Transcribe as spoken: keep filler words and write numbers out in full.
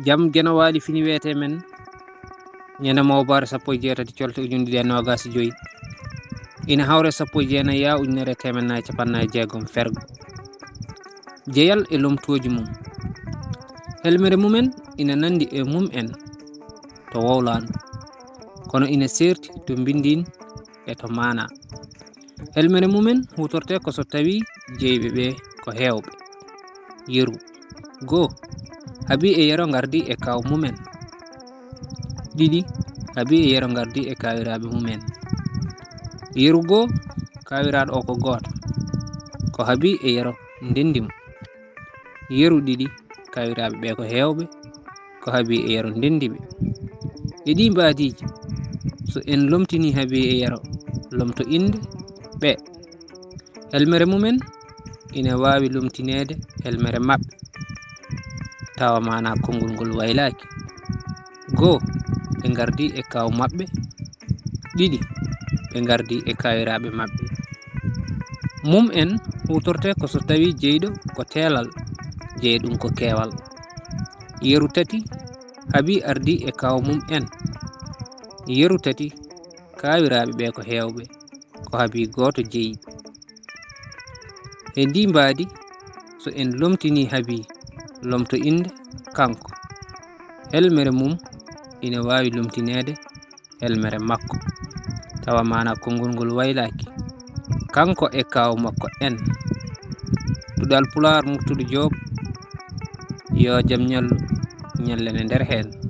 Jam Geno Waali fini weete men, ñande mawbaare sappo e jeetati colte ujunere ɗiɗi e noogaas e joy, ina hawre sappo e jeenayi yaa ujunere e teemedde nayi cappannayi jeegom fergo. Jeyal e lomtooji mum. Helmere mumen ina nanndi e mum en to wowlaandu, kono ina seerti to mbinndiin e to maanaa. Helmere mumen huutortee ko so tawii jeyɓe ɓee ko heewɓe. Yeru, goo, Habi e Yero ngardii e kaaw mumen. Ɗiɗi, Habi e Yero ngardii e kaawiraaɓe mumen. Yeru goo, kaawiraaɗo o ko gooto, ko Habi e Yero ndenndi mo. Yeru ɗiɗi, kaawiraaɓe ɓee ko heewɓe, ko Habi e Yero ndenndi ɓe. E ɗii mbaadiiji, so en lomtinii Habi e Yero lomto innde ɓee, helmere mumen ina waawi lomtineede helmere maɓɓe, tawa maanaa konngol ngol waylaaki. Goo, ɓe ngardii e kaaw maɓɓe. Ɗiɗi, ɓe ngardii e kaawiraaɓe maɓɓe. Mum en huutortee ko so tawii jeyɗo ko teelal, jeyɗum ko keewal. Yeru tati, Habi ardii e kaaw mum en. Yeru tati, kaawiraaɓe ɓee ko heewɓe, ko Habi gooto jeyi. E ndii mbaadi, so en lomtinii Habi lomto innde kanko, helmere mum ina waawi lomtineede helmere makko, tawa maanaa konngol ngol waylaaki. Kanko e kaaw makko en. Duɗal Pulaar, Murtuɗo Joob, yo jam ñallu ñallen e nder heen.